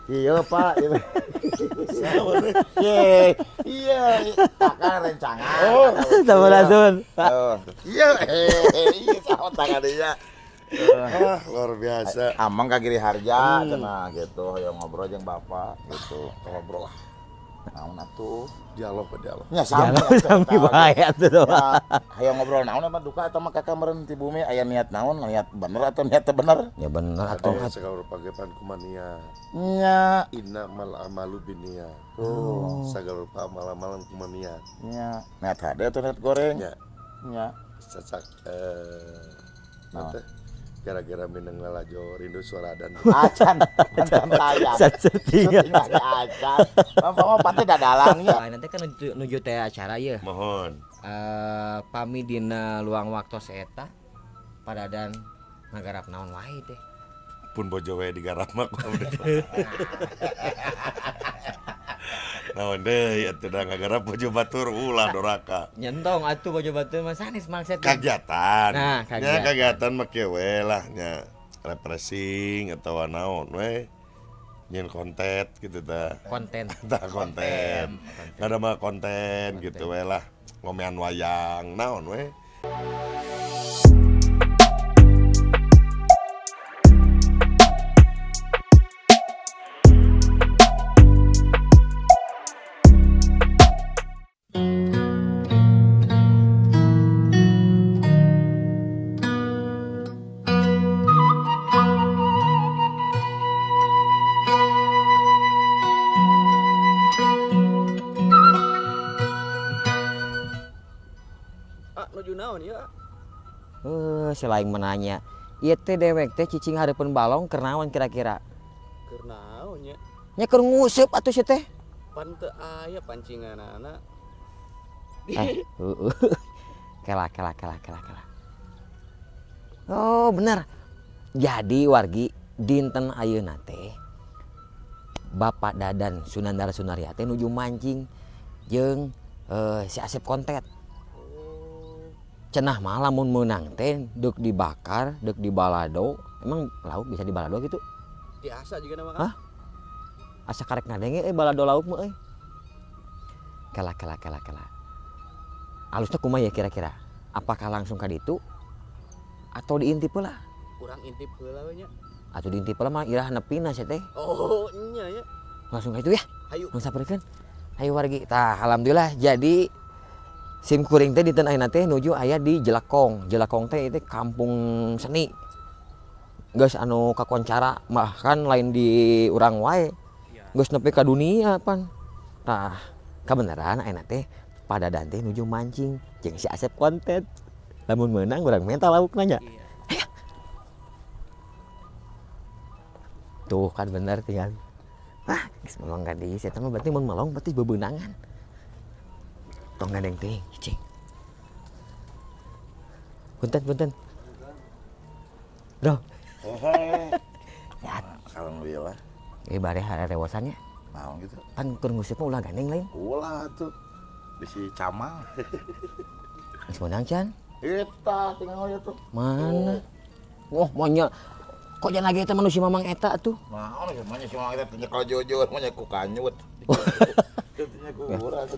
Iya, Pak. Iya, akan rencangan. Oh, sampurasun, Pak. Iya, iya sama tangan dia. Ah, luar biasa. Amang ka Giri Harja cenah gitu, hoyong ngobrol jeung Bapak gitu. Ngobrol lah. Naon atuh? Dialog ke dialog. Nya sami sami bae atuh. Hayang ngobrol naon apa duka atau mah kakak meureun ti bumi aya niat naon, niat bener atau niat teu bener? Ya bener atuh. Segala rupa ge pan kumania. Nya inna mal amalu binniyat. Tuh, segala rupa amal-amalan kumania. Nya, niat hade atau niat goreng? Nya. Nya. Cacak teh gara-gara mineng lalajo rindu suara dan acan acan tayang syuting lagi acan bapak mah pasti dadalangnya nanti kan nuju teh acara ya mohon pami dina luang waktu eta padadan ngagarap naon wae teh pun bojo we digarap mah naon deui atuh da ngagarap bojo batur ulah doraka nyentong atuh bojo batur mah sanes maksud kagiatan. Nah, kagiatan. Nya kagiatan mah kieu we lah nya refreshing atawa naon we nyin konten gitu tah. Konten. Tah konten. Kada mah konten gitu we lah ngomean wayang naon we. Selain menanya, ieu teh dewek teh cicing hareupeun balong keur naon kira-kira? Keur naon nya? Nya keur nguseup atuh sia teh. Pan teu aya pancinganana. Heeh. Kela kela kela kela kela. Oh, bener. Jadi wargi dinten ayeuna teh Bapak Dadan Sunandar Sunarya teh nuju mancing jeung si Asep Kontet. Cenah mah lamun meunang teh deuk dibakar, deuk dibalado. Emang lauk bisa dibalado gitu? Biasa juga nama. Hah? Asa karek ngadenge balado lauk mah euy. Kela kela kela kela. Alusna kumaha ya kira-kira? Apakah langsung ka ditu atau diintip heula? Kurang intip heula we nya. Atuh diintip heula mah irah nepina sia teh. Oh, nya nya. Langsung ka ditu ya. Hayu. Langsung samperkeun. Hayu wargi. Tah, alhamdulillah jadi sim kuring teh dinten ayeuna teh nuju aya di Jelekong. Jelekong teh itu kampung seni. Geus anu kakoncara bahkan lain di urang wae. Geus nepi ka dunia pan. Tah, kabeneran ayeuna teh padadan teh nuju mancing jeung si Asep Kontet. Lamun meunang urang menta laukna nya. Iya. Tuh kan bener tinggal. Ah, geus melong ka dieu sia mah berarti mun melong berarti bebeunangan. Tong gandeng teuing, cicing. Punten, punten. Bro. Sehat. Alhamdulillah. Bare harewosannya. Naon gitu? Pan keur nguseup mah ulah gandeng lain. Ulah atuh. Bisi camal. Geus meunang can? Eta tinggal ieu tuh. Mana? Wah, monyet. Kok jangan lagi eta manusia mamang eta atuh? Naon ieu mah si mamang eta teh nyekel jujur mah ku kanyut.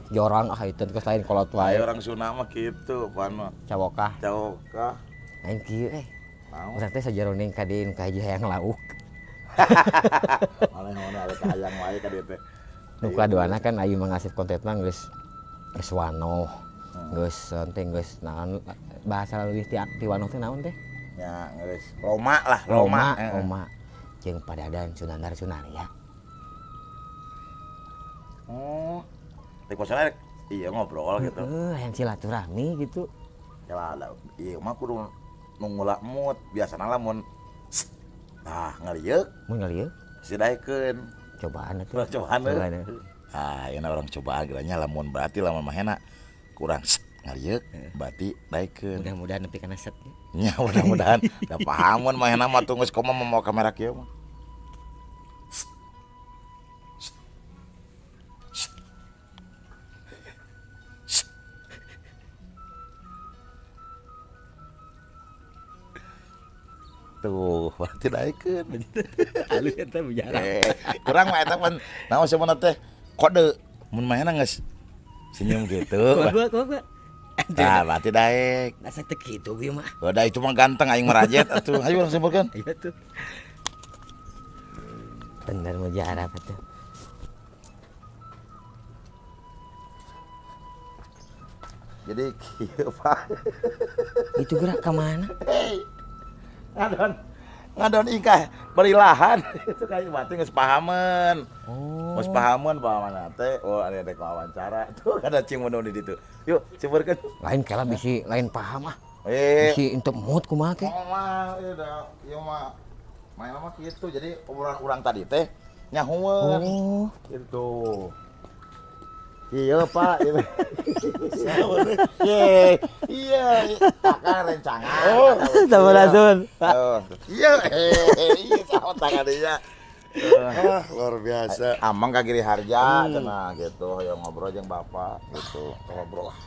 Jorang ah itu geus lain kolot wae. Orang Sunda mah kitu pan mah. Cawokah. Cawokah. Lain kieu eh. Urang teh sajaroning ka dieu ka hiji hayang lauk. Malah ngono aya hayang wae ka dieu teh. Nu kaduana kan ayu Mang Asep Kontet mah geus geus wanoh. Geus teh geus naon bahasa leuwih ti wanoh teh naon teh? Ya geus loma lah, loma. Loma. Jeung Padadan Sunandar Sunarya. Oh, di kosan iya ngobrol gitu. Yang silaturahmi gitu. Ya lah, iya mah kudu nunggu mood biasana lamun tah ngalieuk. Mun ngalieuk? Sidaekeun. Cobaan atuh. Cobaan. Ah, ieu orang cobaan geranya lamun berarti lamun mahena kurang ngalieuk berarti daekeun. Mudah-mudahan nepi kana set. Nya mudah-mudahan da pahamun mahena mah tunggu komo mau kamera kieu mah. Tuh, berarti daekeun. Alus eta bicara. Kurang mah eta pan naon sebenarnya teh kode mun mahena geus senyum gitu. Kumaha? Tah, berarti daek. Asa teu kitu ieu mah. Udah itu mah ganteng aing merajet atuh. Ayo urang simpulkeun. Ayo tuh. Bener mujarab atuh. Jadi kieu Pak. Itu gerak ke mana? Hey. Ngadon ingkah beri lahan itu kayak berarti geus pahameun. Oh. Geus pahameun pahamana teh oh ada rek wawancara tuh ada cing mun di ditu. Yuk simpulkeun. Lain kala bisi lain paham ah. Eh Bisi untuk mood kumaha teh. Oh mah ieu da ieu mah main mah kitu. Jadi obrolan urang tadi teh nyahueun. Oh. Gitu. Iya Pak, iya, iya, kakak rencangan. Oh, sampurasun, Pak. Iya, iya, sama tangan dia. Ah, luar biasa. Amang ka Giri Harja, cenah gitu, hoyong ngobrol jeung bapak gitu, ngobrol lah.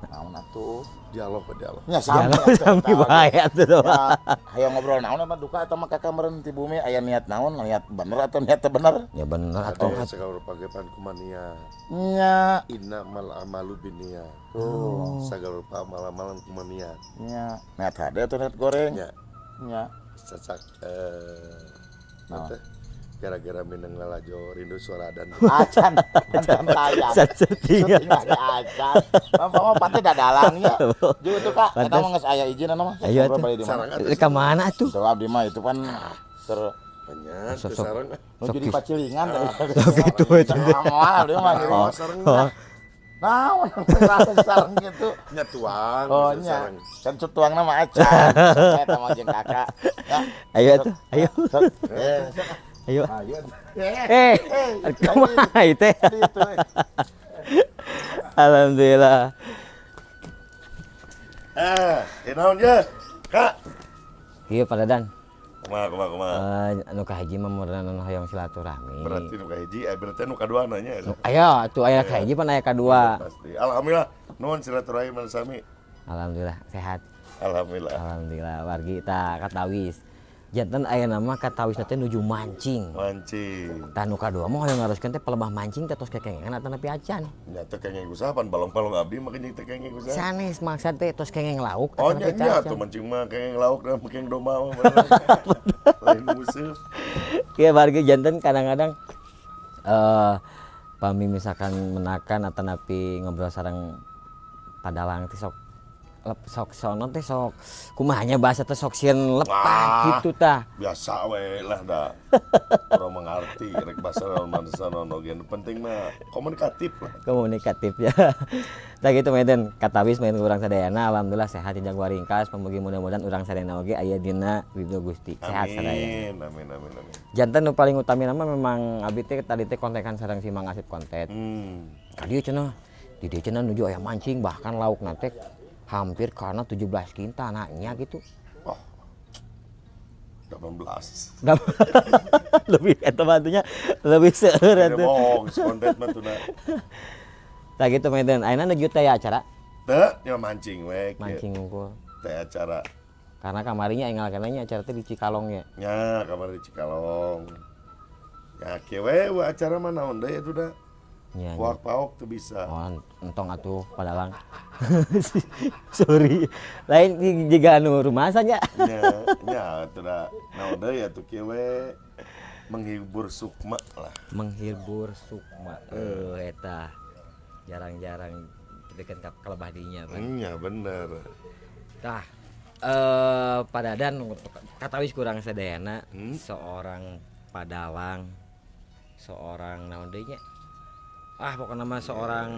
Naon atuh? Dialog, dialog. Nya sami sami bae atuh. Hoyong ngobrol naon apa duka atau mah kakak meureun ti bumi aya niat naon, niat bener atau niat teu bener? Ya bener atuh. Segala rupa ge pan kumania. Nya innamal amalu binniyat. Tuh, segala rupa amal-amalan kumania. Nya, niat hade atau niat goreng? Nya. Nya. Cacak teh gara-gara mineng lalajo rindu suara dan acan acan tayang syuting lagi acan bapak mah pasti dadalangnya juga tuh kak eta mah geus aya izin anu mah ayo atuh ka mana atuh so abdi mah itu pan ter banyak sareng nuju di pacilingan sok kitu eta moal abdi mah naon sareng gitu nya tuang oh nya kan tuangna mah acan eta mah jeung kakak ayo atuh ayo ayo. Kumaha ieu teh? Alhamdulillah. Naon ye? Kak. Ieu Pak Dadan. Kumaha? Anu kahiji mah meureun anu hoyong silaturahmi. Berarti nu kahiji, berarti nu kadua nya. Ayo atuh aya kahiji pan aya kadua. Pasti. Alhamdulillah, nuhun silaturahmi man sami. Alhamdulillah sehat. Alhamdulillah. Alhamdulillah wargi tah katawis. Janten aya nama katawisna teh nuju mancing. Mancing. Tah nu kadua mah hoyong ngaroskeun teh pelebah mancing teh tos kekengengan atanapi acan. Nya teh kengeng usaha pan balong-balong abdi mah kengeng teh kengeng usaha. Sanes maksad teh tos kengeng lauk atanapi acan. Oh nya atuh mancing mah kengeng lauk dan kengeng domba mah. Lain musuh. Kieu wargi janten kadang-kadang pami misalkan menakan atanapi ngobrol sareng padalang teh sok sok sono teh sok kumahanya bahasa teh sok sieun lepat gitu tah. Biasa we lah da. Orang mengerti rek bahasa naon bahasa naon oge penting mah komunikatif lah. Komunikatif ya. Tah gitu meten katawis main urang sadayana alhamdulillah sehat tidak waringkas pamugi mudah-mudahan urang sadayana oge aya dina ridho Gusti sehat sadayana. Amin amin amin amin. Janten nu paling utami nama memang abdi teh tadi teh kontekan sareng si Mang Asep konten. Ka dieu cenah di dieu cenah nuju aya mancing bahkan laukna teh hampir karena 17 kintal anaknya gitu. Oh, 18. Lebih eta bantunya lebih seueur atuh. Bohong, konten mah tuna. Tah gitu meten. Ayeuna nuju teh acara? Teu, nya mancing we. Mancing unggul. Teh acara. Karena kamarinya enggal kenanya acara teh di Cikalong ya. Nya, kamari di Cikalong. Ya kieu we acara mah naon deui atuh da. Ya, puak paok tuh bisa. Oh, entong atuh padalang. Sorry. Lain juga anu rumah saja. Nya, nya atuh da naon deui atuh kieu we menghibur sukma lah. Menghibur sukma. Eta. Jarang-jarang deket ka kalebah dinya, Pak. Nya bener. Tah, padadan katawis kurang sadayana seorang padalang, seorang naon deui nya? Ah pokoknya mah seorang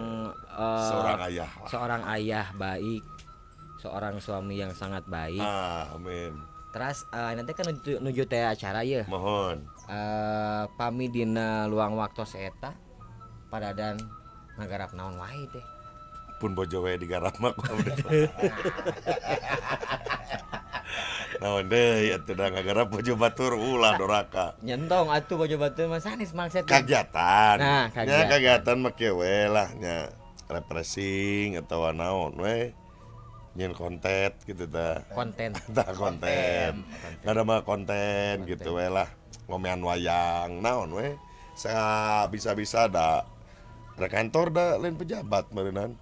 seorang ayah lah. Seorang ayah baik, seorang suami yang sangat baik. Amin. Terus nanti kan nuju teh acara ya. Mohon. Pami dina luang waktu eta padadan ngagarap naon wae teh. Pun bojo we digarap mah. Naon deui atuh da ngagarap bojo batur ulah doraka. Nyentong atuh bojo batur mah sanes maksud. Kagiatan. Nah, kagiatan. Nya kagiatan mah kieu we lah nya refreshing atawa naon we. Nyen konten gitu tah. Konten. Tah konten. Ada mah konten gitu we lah. Ngomean wayang naon we. Sa bisa-bisa da kantor da lain pejabat meureunnan.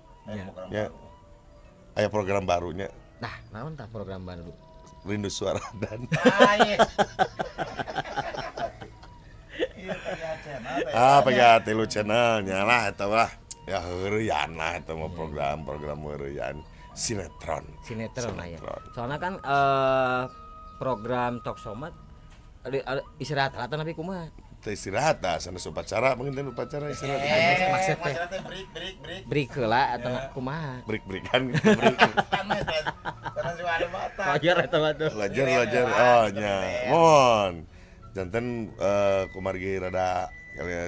Ya. Aya program barunya. Nah, naon tah program baru? Rindu Suara Dan. Ah, PGA Tilu channelnya lah eta lah. Ya heureuyan lah eta mah program-program heureuyan. Sinetron. Sinetron lah ya. Soalnya kan program Talk Show mah istirahat rata tapi kumaha? Teu istirahat dah sanes upacara, mungkin teh upacara istirahat. Maksud teh break. Break heula atau kumaha? Break-breakan gitu break. Wajar eta mah tuh. Wajar. Oh nya. Mohon. Janten kumargi rada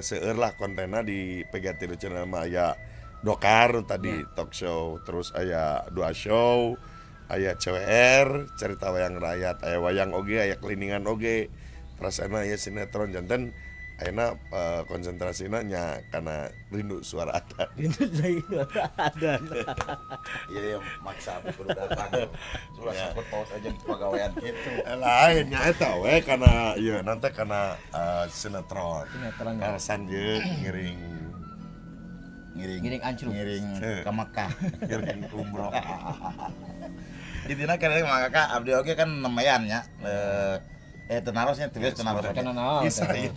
seueur lah kontenna di PGA Tilu channel mah aya Dokar tadi talk show, terus aya dua show, aya CWR, cerita wayang rakyat, aya wayang oge, aya keliningan oge, terus aya sinetron janten ayeuna konsentrasina nya kana Rindu Suara Adan. Rindu Suara Adan. Iya maksa abdi kudu datang. Sulah sangkut paut aja pagawean kitu. Lain nya eta we kana ieu nanti kana sinetron. Sinetron. Alasan ieu ngiring ngiring ancruk, ngiring ke Mekah, ngiring umroh. Intina kira mah kakak abdi oge kan nemayan nya. Tenarosnya tulis tenaros. Isa ieu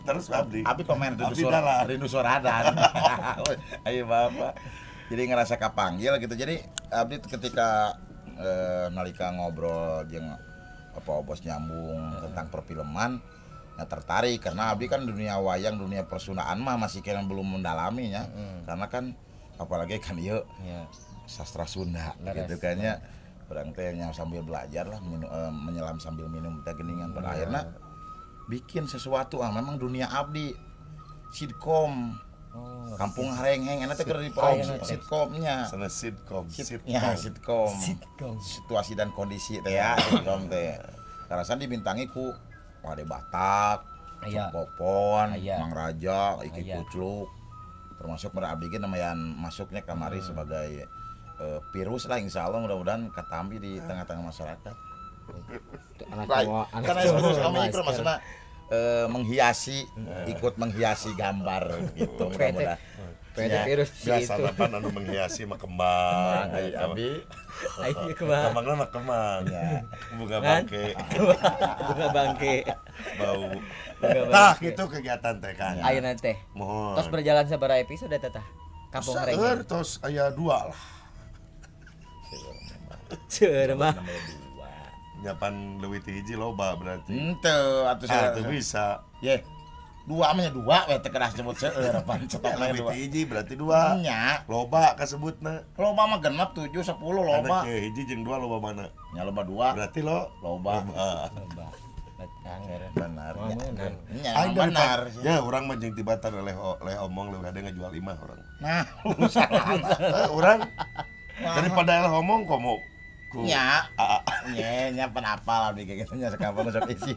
terus abdi. Abdi pemain Rindu Suara Adan. Ayo bapak. Jadi ngerasa kapanggil gitu. Jadi abdi ketika nalika ngobrol jeung apa bos nyambung tentang perfilman nah tertarik karena abdi kan dunia wayang, dunia persundaan mah masih kira belum mendalaminya. Karena kan apalagi kan ieu sastra Sunda gitu kan ya. Urang teh nya sambil belajar lah, menyelam sambil minum teh geningan pada akhirnya bikin sesuatu memang dunia abdi sitkom. Kampung Harengheng enak teh keur di sitkomnya. Sana sitkom. Ya, sitkom. Situasi dan kondisi teh ya, sitkom teh. Karasan dibintangi ku Wade Batak, Popon, Mang Raja, Iki Kucluk. Termasuk mereka abdi ge lumayan masuknya kamari sebagai virus lah insya Allah mudah-mudahan katambi di tengah-tengah masyarakat. Karena virus kami itu maksudnya menghiasi, ikut menghiasi gambar gitu mudah-mudahan. PT virus biasa lapan anu menghiasi mah kembang. Abi kembangna mah kembang. Bunga bangke. Bunga bangke. Bau. Tah gitu kegiatan teh kan. Ayeuna teh. Tos berjalan sabaraha episode teh tah? Kampung Harengheng. Tos aya 2 lah. Seueur mah. Nyapan leuwih ti hiji loba berarti. Henteu atuh atuh bisa. Ye. Dua mah dua we teh kedah sebut seueur pan cetokna dua. Hiji berarti dua. Nya. Loba kasebutna. Loba mah genep 7 10 loba. Aya hiji jeung dua loba mana? Nya loba dua. Berarti lo loba. Loba. Benar. Nya benar. Ya urang mah jeung tibatan leh omong leuwih hade ngajual imah urang. Nah, urusan urang daripada leh omong komo. Nya. Nya nya penapal abdi kayak gitu nya sekampung sok isi.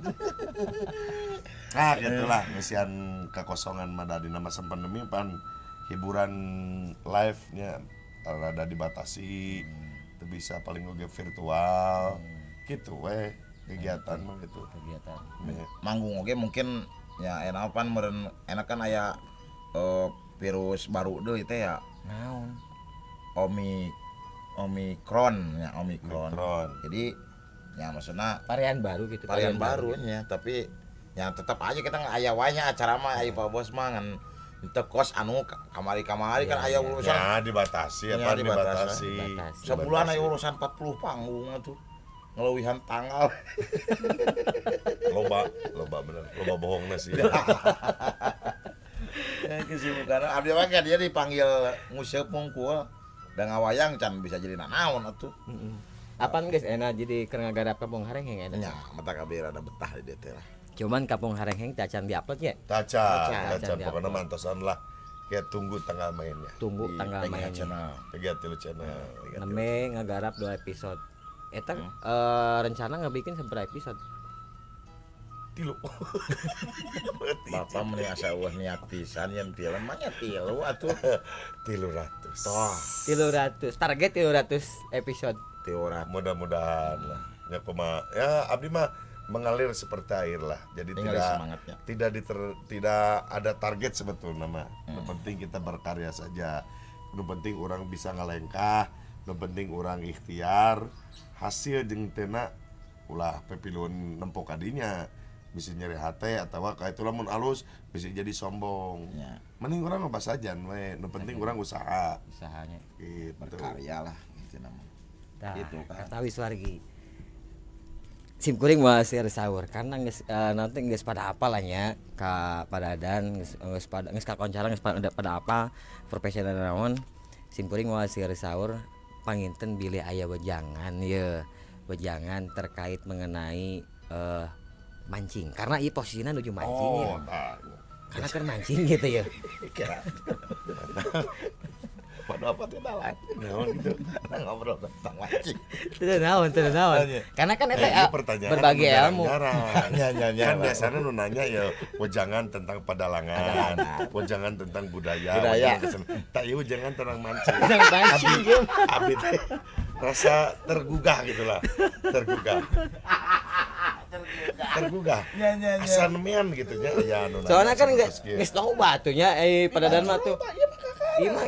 Nah, gitulah ngisian kekosongan mah di masa pandemi pan hiburan live-nya rada dibatasi, teu bisa paling oge virtual. Gitu we kegiatan mah gitu. Kegiatan. Manggung oge mungkin ya enak pan meureun enak kan aya virus baru deui teh ya. Naon? Omikron ya, Omikron. Jadi ya maksudnya varian baru gitu. Varian barunya, tapi ya tetap aja kita nggak aya wae nya acara mah aya Pak Bos mah ngan teu kos anu kamari-kamari kan aya urusan. Ya dibatasi apa dibatasi. Sebulan aya urusan 40 panggung atuh. Ngeleuwihan tanggal. Loba, loba bener, loba bohongna sih. Ya kesibukan abdi mah dia dipanggil nguseup mungkul. Da ngawayang can bisa jadi nanaon atuh. Apaan guys enak jadi keur ngagarap Kampung Harengheng enak. Nya, mata kabeh rada betah di dieu teh lah. Cuman Kampung Harengheng teh acan diupload nya? Tacan, pokoknya mantosan lah. Kayak tunggu tanggal mainnya. Tunggu tanggal mainnya. PGA Tilu Channel. Nembe ngagarap 2 episode. Eta rencana ngebikin seberapa episode? 3. Bapak meni asa eueuh niat pisan yen film mah nya 3 atuh. 300. Toh. 300. Target 300 episode. 300. Mudah-mudahan lah. Ya kumaha. Ya abdi mah mengalir seperti air lah. Jadi tidak tidak ada target sebetulnya mah. Yang penting kita berkarya saja. Yang penting orang bisa ngalengkah, yang penting orang ikhtiar, hasil jeung tena ulah pepilun nempo kadinya. Bisa nyeri hati atau kayak itu lamun alus bisa jadi sombong. Ya. Mending orang mah sajan we, nu penting orang usaha. Usahanya. Gitu. Berkarya lah gitu nama. Tah, gitu kan. Katawi wargi. Sim kuring moal seueur sahur karena geus nanti geus pada apal lah nya ka padadan geus pada geus kakoncara geus pada apa profesional naon. Sim kuring moal seueur sahur panginten bilih aya wejangan ye. Wejangan terkait mengenai mancing karena ieu posisinya nuju mancing ya. Karena kan mancing gitu ya. Waduh apa teh dalan? Naon gitu. Ngobrol tentang mancing. Teu naon, teu naon. Karena kan eta berbagi ilmu. Kan biasanya nu nanya ya wejangan tentang pedalangan, wejangan tentang budaya, tak ieu wejangan tentang mancing. Tentang mancing. Abi teh rasa tergugah gitulah. Tergugah. Tergugah. Asa nemean gitu nya aya anu. Soalnya kan geus loba atuh nya padadan mah tuh. Iya mah.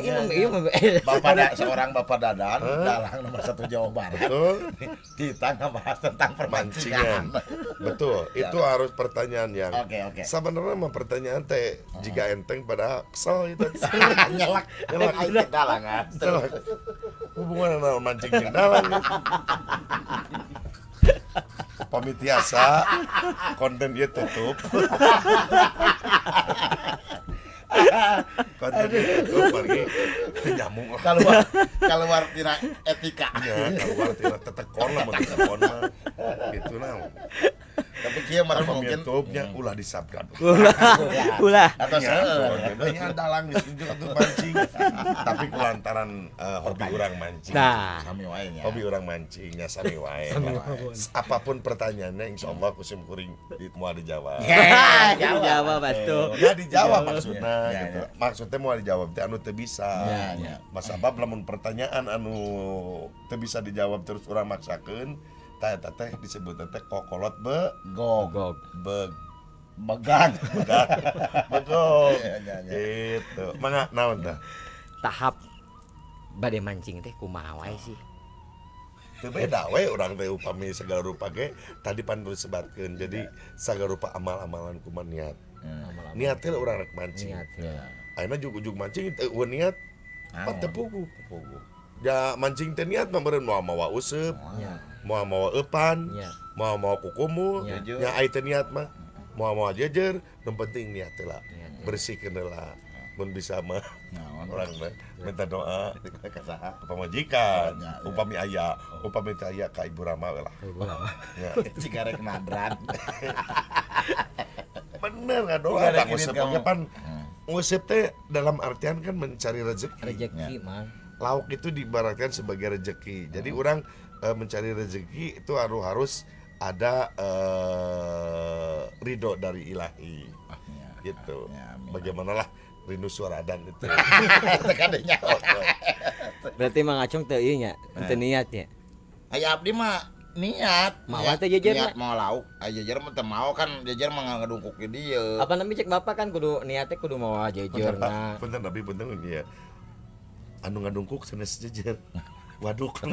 Bapak seorang Bapak Dadan, dalang nomor 1 Jawa Barat. Betul. Kita ngebahas tentang permancingan. Betul. Itu harus pertanyaan yang Oke. Sebenarnya mah pertanyaan teh jika enteng pada kesel itu. Nyelak. Nyelak dalangan. Hubungan naon mancing jeung dalang. Pamit tiasa konten ieu tutup. Konten ieu tutup pergi teu nyambung lah. Keluar tina etika. Ya, keluar tina tetekon lah mun tetekon mah. Gitu naon. Tapi kieu mah mungkin YouTube-nya ulah disubscribe. Ulah. Atau seueur. Nya dalang geus atuh mancing. Tapi kulantaran hobi urang mancing. Nah, sami wae nya. Hobi urang mancing nya sami wae. Apapun pertanyaannya insyaallah ku sim kuring moal dijawab. Dijawab atuh. Ya dijawab maksudna gitu. Maksudnya moal dijawab teh anu teu bisa. Mas sabab lamun pertanyaan anu teu bisa dijawab terus urang maksakeun tah eta teh disebut teh kokolot be gog beg begang begog gitu. Mangga naon tah? Tahap bade mancing teh kumaha wae sih? Teu beda we urang teh upami segala rupa ge tadi pan disebatkeun. Jadi segala rupa amal-amalan kumaha niat. Niat teh urang rek mancing. Ayeuna ujug-ujug mancing teu eueuh niat pan teu puguh. Ya mancing teh niat mah meureun moal mawa useup. Moal mawa eupan, moal mawa kukumul, nya ai teh niat mah moal mawa jejer, nu penting niat teh lah. Bersihkeun heula. Mun bisa mah urang mah minta doa ka saha? Ka pamajikan, upami aya, upami teu aya ka Ibu Rama we lah. Jika rek nadran. Bener ngadoa da nguseup oge pan nguseup teh dalam artian kan mencari rezeki. Rezeki mah. Lauk itu diibaratkan sebagai rezeki. Jadi orang mencari rezeki itu harus ada ridho dari ilahi. Gitu. Bagaimanalah rindu suara adan itu. Tekadenya. Berarti Mang Acung teu ieu nya, teu niat nya. Aya abdi mah niat. Mawa teh jejer niat mau lauk. Aya jejer mah teu mau kan jejer mah ngadungkuk di dieu. Apa namanya cek bapak kan kudu niatnya kudu mawa jejerna. Punten tapi punten ieu. Anu ngadungkuk sanes jejer. Waduk.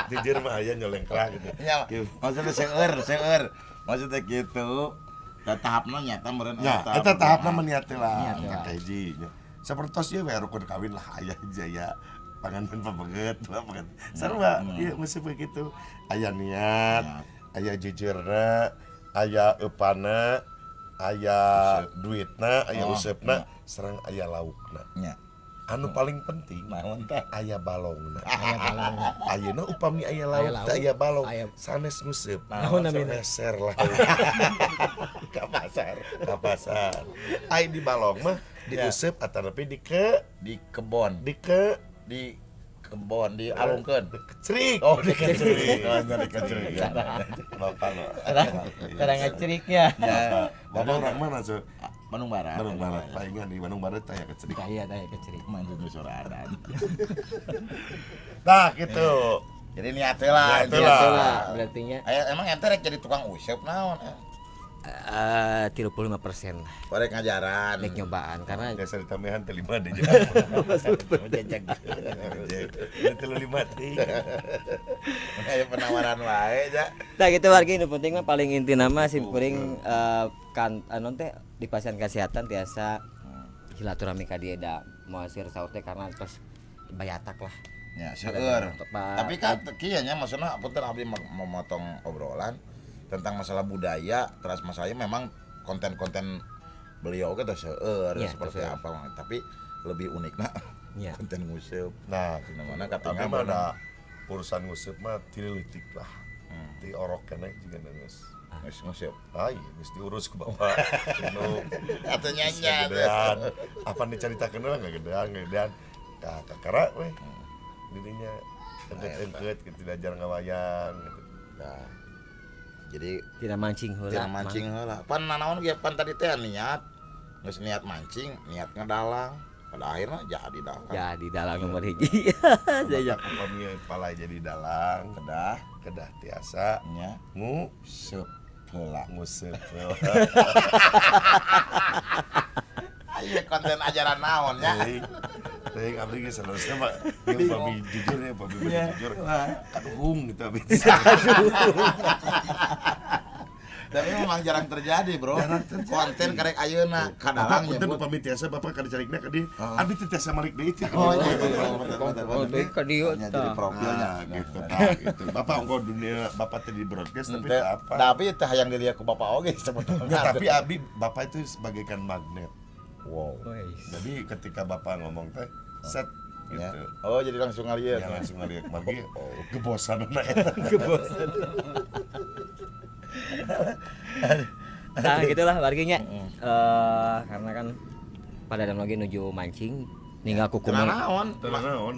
Jejer mah aya nyolengkrah gitu. Ya, maksudnya seueur. Maksudnya gitu. Tahapna nyata meureun eta. Eta tahapna mah niat teh lah. Ka hiji nya. Sapertos ieu we rukun kawin lah aya jaya panganten pabeget, pabeget. Sarua ieu mesti begitu. Aya niat, aya jejerna, aya eupana, aya duitna, aya useupna, sareng aya laukna. Nya. Anu paling penting naon teh aya balongna. Aya balongna. Ayeuna upami aya lauk teh aya balong sanes nguseup. Naon namina? Meser lah. Ka pasar. Ka pasar. Ai di balong mah diuseup atanapi di ke di kebon. Di ke di Kebon dialungkeun. Kecerik. Oh, dikecerik. Oh, dikecerik. Bapak lo. Cara ngeceriknya. Ya, bapak orang mana, Cuk? Bandung Barat. Bandung Barat. Palingan di Bandung Barat taya kecerik. Taya kecerik. Manjung soradan. Nah, gitu. Jadi niat lah, niat lah berarti nya. Emang ente rek jadi tukang useup naon? 35% lah. Rek ngajaran. Rek nyobaan karena dasar ditambahan teh 5 deh. Jejak. 35 teh. Aya penawaran wae ja. Nah gitu wargi nu penting mah paling inti nama sim kuring kan anu teh di pasien kesehatan tiasa silaturahmi ka dieu da moal seur saur teh karena tos bayatak lah. Ya seueur. Tapi kan kieu nya maksudna punten abdi memotong obrolan tentang masalah budaya, terus masalahnya memang konten-konten beliau kita seueur ya, seperti apa, tapi lebih uniknya ya. Konten nguseup. Nah, di mana katanya mana ada urusan nguseup mah tileutik lah. Di orok keneh juga geus. Geus nguseup. Ah, iya, geus diurus ku bapak. Nu atuh nyanya. Apa dicaritakeun lah gedean, Ka kakara we. Dirinya engket-engket gitu diajar ngawayang gitu. Nah. Jadi tidak mancing heula. Tidak mancing heula. Pan nanaon ge pan tadi teh niat. Geus niat mancing, niat ngedalang. Pada akhirnya jadi dalang. Jadi dalang nomor hiji. Saya upami palai jadi dalang, kedah tiasa nya nguseup heula. Nguseup heula. Ieu konten ajaran naon nya. Teuing abdi geus salerosna mah ieu upami jujur ya, upami jujur. Kaduhung gitu abdi. Tapi memang jarang terjadi, Bro. Jarang terjadi. Konten karek ayeuna kadalang nyebut. Punten upami tiasa bapak ka dicarikna ka dieu. Abdi teu tiasa malik deui teh. Oh iya, ka dieu jadi profilnya gitu tah gitu. Bapak ongko dunia bapak teh di broadcast tapi apa. Tapi teh hayang dilihat ku bapak oge sebetulnya. Tapi abdi bapak itu sebagaikan magnet. Wow. Jadi ketika bapak ngomong teh set gitu. Ya. Oh, jadi langsung ngalieu. Ya langsung ngalieu margi gebosanna eta. Gebosan. Nah, gitulah warginya. Karena kan pada dalam lagi nuju mancing ninggal kuku naon. Naon.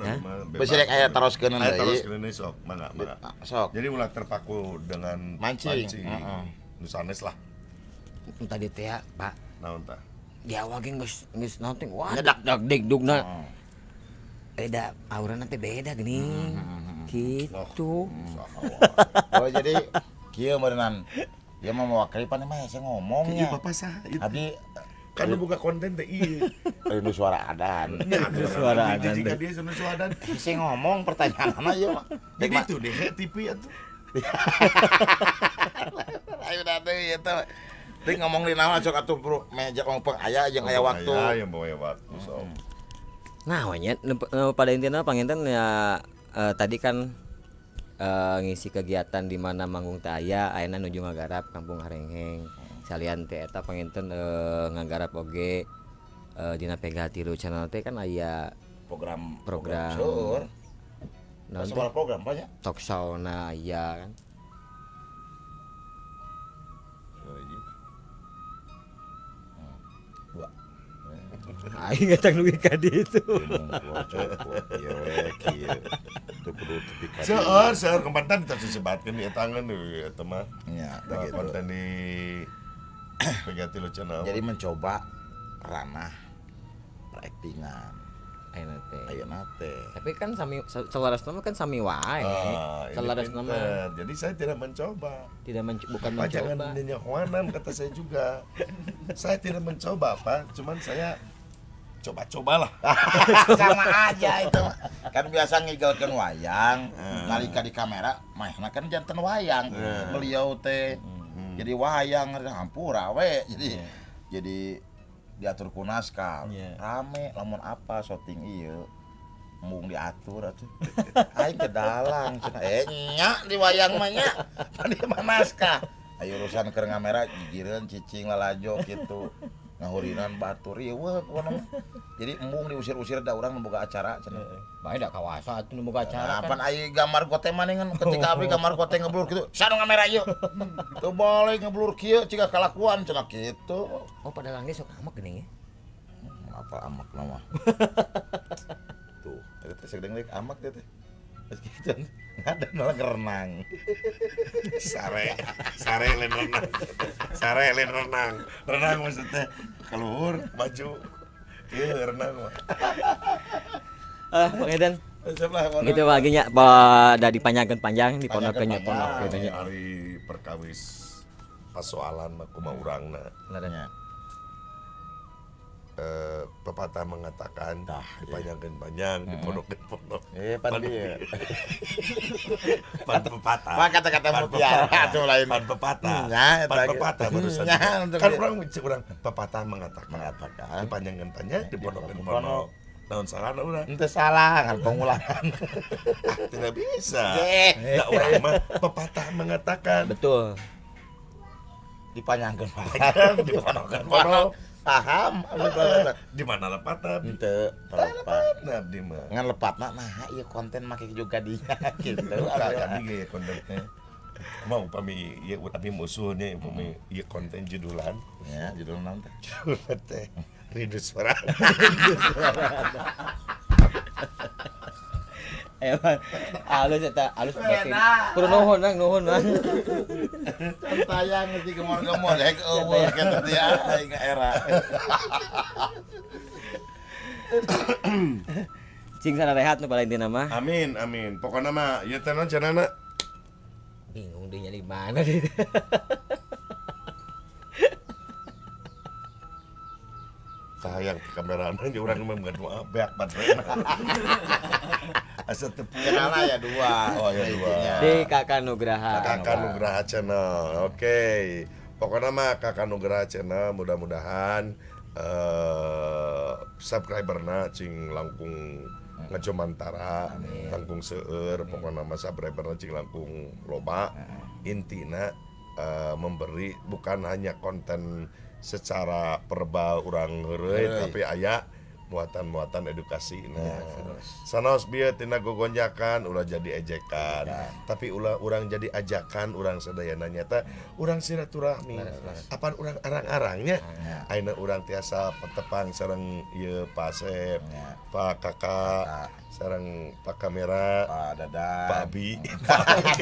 Bisi rek aya taroskeun deui. Aya taroskeun deui sok, mangga mangga. Sok. Jadi ulah terpaku dengan mancing. Heeh. Nu sanes lah. Tadi teh Pak. Naon tah? Di awal ge geus geus naon teh wah dak dik dugna. Beda aurana teh beda geuning. Gitu. Oh, jadi kieu meureunnan. Dia mah mewakili pan mah saya ngomongnya. Iya bapak sah. Abdi kan buka konten teh ieu. Rindu suara adan. Suara adan. Jika dia rindu suara adan. Saya ngomong pertanyaanna ieu mah. Jadi itu deh TV atuh. Ayo deui eta. Deui ngomong di naon sok atuh bro, meja ngomong aya jeung aya waktu. Aya yang bawa waktu sok. Nah, nya pada intinya panginten ya tadi kan ngisi kegiatan di mana manggung teh aya ayeuna nuju ngagarap Kampung Harengheng. Salian teh eta panginten ngagarap oge dina Pega Tilu channel teh kan aya program seueur. Naon program banyak? Talk show na aya kan. Dua. Aing ngetang dugi ka ditu. Seueur seueur kempantan teu disebatkeun di tangan eta mah. Nya, gitu. Konten di Pega Tilu channel. Jadi mencoba ranah peraktingan. Ayeuna teh. Ayeuna teh. Tapi kan sami salarasna mah kan sami wae. Salarasna mah. Jadi saya tidak mencoba. Tidak bukan mencoba. Jangan nyenyahuanan kata saya juga. Saya tidak mencoba, Pak. Cuman saya coba-cobalah. Sama aja itu. Kan biasa ngigelkeun wayang, nalika di kamera mahna kan janten wayang. Beliau teh jadi wayang hampura we. Jadi diatur ku naskah. Rame lamun apa syuting ieu mung diatur atuh. Aing ke dalang cenah. Nya di wayang mah nya. Pan ieu mah naskah. Ayo urusan keur ngamera gigireun cicing lalajo kitu. Ngahurinan batur ieu pokona mah. Jadi embung diusir-usir da urang nu boga acara cenah. Bae da kawasa atuh nu boga acara. Nah, pan aya gambar gote mah kan ketika abdi gambar gote ngeblur kitu. Sanu ngamera ieu. Teu boleh ngeblur kieu ciga kalakuan cenah kitu. Oh, pada langge sok amek geuning ya. Apa amek mah. Tuh, eta teh sedeng deuk amak teh. Terus gitu ngadan malah ngerenang. Sare, sare lain renang. Sare lain renang. Renang maksudnya keluhur baju. Ieu renang mah. Ah, Pak Eden. Gitu baginya pada dipanjangkeun panjang dipondokeun nya pondok gitu nya. Ari perkawis pasoalan mah kumaha urangna. Nya. Pepatah mengatakan dipanjangkeun panjang, dipondokkeun pondok. Pan dieu. Pan pepatah. Pan kata-kata mutiara atuh lain. Pan pepatah. Pan pepatah barusan. Kan urang urang pepatah mengatakan dipanjangkeun panjang, dipondokkeun pondok. Naon salahna urang? Henteu salah, ngan pengulangan. Tidak bisa. Da urang mah pepatah mengatakan. Betul. Dipanjangkeun panjang, dipondokkeun pondok. Paham, di mana lepatna? Henteu, lepat. Abdi mah. Ngan lepatna nah ieu konten make juga dia gitu. Tadi ge konten teh. Kumaha upami ieu abdi musuhnya upami ieu konten judulan. Ya, judul naon teh? Judulna teh Rindu Suara. Emang alus eta, alus berarti. Kudu nuhun Mang, nuhun Mang. Can tayang geus gemor-gemor rek eueuh kitu teh aing era. Cing sanarehat nu paling intina mah. Amin, amin. Pokona mah ieu teh naon cenahna? Bingung deh nyari mana deh. Sayang kamerana jeung urang mah bukan beak baterena. Asa teu channel ya dua. Oh ya dua. Di Kakak Nugraha. Kakak Nugraha channel. Oke. Pokoknya mah Kakak Nugraha channel mudah-mudahan subscriberna cing langkung ngejomantara, langkung seueur, pokoknya mah subscriberna cing langkung loba. Intina memberi bukan hanya konten secara verbal urang heureuy tapi aya muatan-muatan edukasi. Nah, sanaos bieu tina gogonjakan ulah jadi ejekan, tapi ulah urang jadi ajakan urang sadayana nyata urang silaturahmi. Apan urang arang-arangnya ayeuna urang tiasa petepang sareng ieu Pak Asep, Pak Kakak, sareng Pak Kamera, Pak Dadan, Pak Abi.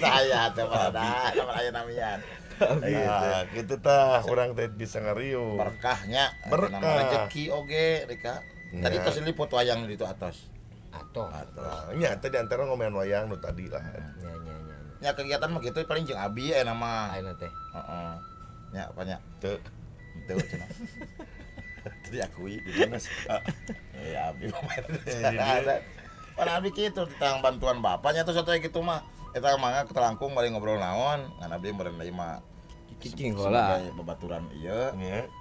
Saya teh Pak Dadan, aya namian. Nah, gitu tah urang teh bisa ngariung. Berkahnya, berkah rezeki oge Rika. Tadi tos liput wayang di itu atas. Atos. Nah, nya tadi antara ngomean wayang nu tadi lah. Nya nya nya. Nya kegiatan mah kitu paling jeung abi aya nama. Ayeuna teh. Heeh. Nya apa nya? Teu. Teu cenah. Teu diakui di mana sih? Ya abi mah. Pan abi kitu tentang bantuan bapaknya terus atuh kitu mah. Eta mangga ketelangkung bari ngobrol naon, ngan abdi meureun deui mah. Cicing heula. Babaturan ieu.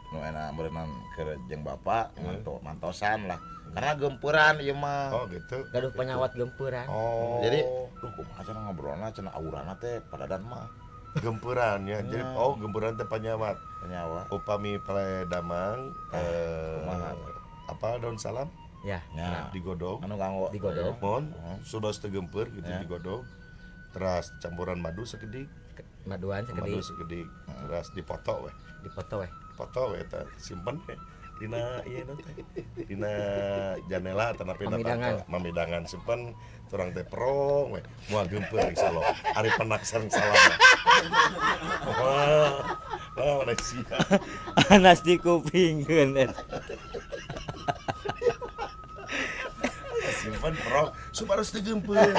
Nu enak meureunnan keur jeung bapak mantosan lah. Karena gempuran ieu mah. Oh gitu. Gaduh penyawat gempuran. Oh. Jadi duh kumaha cenah ngobrolna cenah aurana teh padadan mah. Gempuran ya. Jadi oh gempuran teh penyawat. Penyawat. Upami pele damang kumaha apa daun salam? Ya. Ya. Digodog. Anu kanggo digodog. Mon sudah teu gempeur gitu digodog. Terus campuran madu sekedik. Maduan sekedik. Madu sekedik. Terus dipoto weh. Dipoto weh. Foto we eta simpen we dina ieu teh dina janela tanapi mamidangan simpen turang teh perong we moal geumpeur insyaallah ari penak sareng salam. Wah, lah sia. Anas di kupingkeun eta. Simpen perong supados teu geumpeur.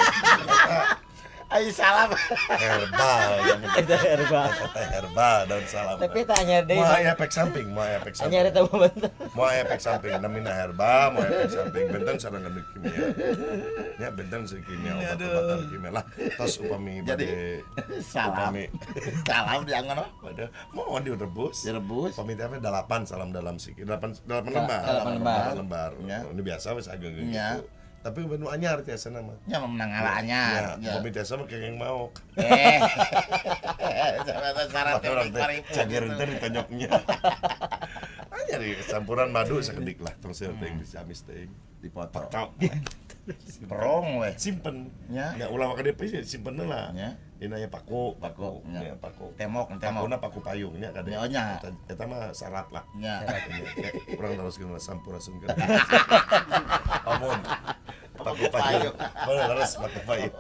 Ayo salam. Herbal yang itu herbal. Herbal daun salam. Tapi tanya deh. Mau efek samping, mau efek samping. Hanya ada bentar. Mau efek samping namina herbal, mau efek samping benten sareng anu kimia. Nya benten sareng kimia obat-obatan kimia lah. Tos upami bade salam. Upami salam diangon waduh, mau direbus. Direbus. Upami teh 8 salam dalam sikit, 8 lembar. 8 lembar. Ini biasa wis ageng gitu. Tapi nu anyar tiasa nama. Nya menang ala anyar. Ya, upami tiasa mah kengeng maok. Syarat teh cager teh ditonyoknya. Anyar campuran madu sakedik lah tong seueur teh dicamis teh dipoto. Perong we. Simpen. Nya. Nya ulah ka DP simpen lah. Nya. Dina aya paku, Paku, nya paku. Temok, temok. Pakuna paku payung nya kade. Nya. Eta mah syarat lah. Nya. Urang teruskeun sampurasun ka. Amun. Paku payung. Bener leres paku payung.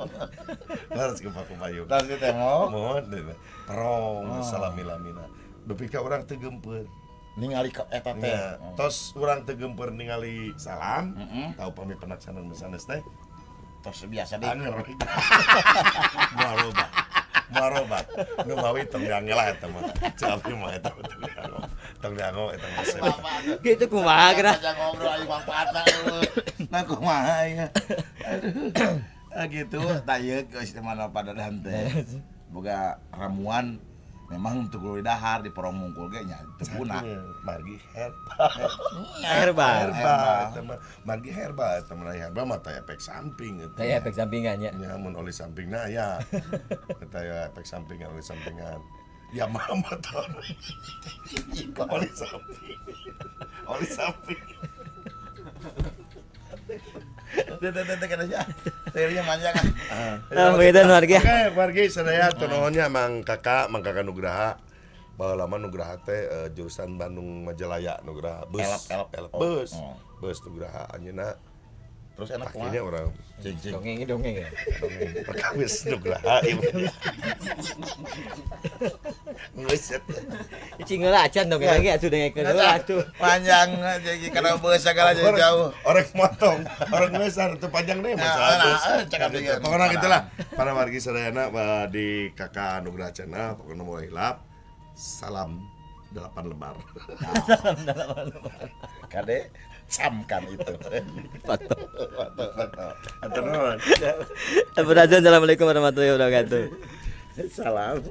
Leres ke paku payung. Tas ditengok. Mohon perong salami-lamina. Dupi ka urang teu geumpeur. Ningali ka eta teh. Tos urang teu geumpeur ningali salam, tau pami penak sanes teh. Tos biasa deui. Anger. Moal loba. Moal loba. Nu mawi tong diangge lah eta mah. Cek abdi mah eta tong dianggo. Tong dianggo eta mah. Gitu kumaha geura. Ngobrol aing manfaatna eueuh. Nah kumaha ieu. Aduh. Ah gitu tah ieu geus mana padadan teh. Boga ramuan memang untuk kudu dahar di porong mungkul ge nya teu guna. Margi herbal. Herbal. Herbal eta mah. Margi herbal eta mah herbal mah teh efek samping eta. Teh efek sampingan nya. Nya mun oli sampingna aya. Eta ya efek sampingan oli sampingan. Ya mah motor. Oli samping. Oli samping. Teh kana sia. Tehnya manjang ah. Ah, begitu wargi. Oke, wargi sadaya nuhunnya Mang Kakak, Mang Kakak Nugraha. Baheula mah Nugraha teh jurusan Bandung Majalaya Nugraha bus. Elep bus. Bus Nugraha anjeunna. Terus enak kumaha? Akhirnya orang cing-cing. Dongeng ya. Dongeng perkawis Nugraha ieu. Geus eta. Cing heula acan dongeng lagi atuh dengekeun heula atuh. Panjang jadi kana beus sagala jadi jauh. Orang motong, orang geus teu panjang deh masalah bus. Pokoknya gitulah para wargi sadayana di Kakak Nugraha Channel pokoknya mulai hilap. Salam 8 lembar. Salam 8 lembar. Kade camkan itu. Foto. Foto. Atur nuhun. Assalamualaikum warahmatullahi wabarakatuh. Salam.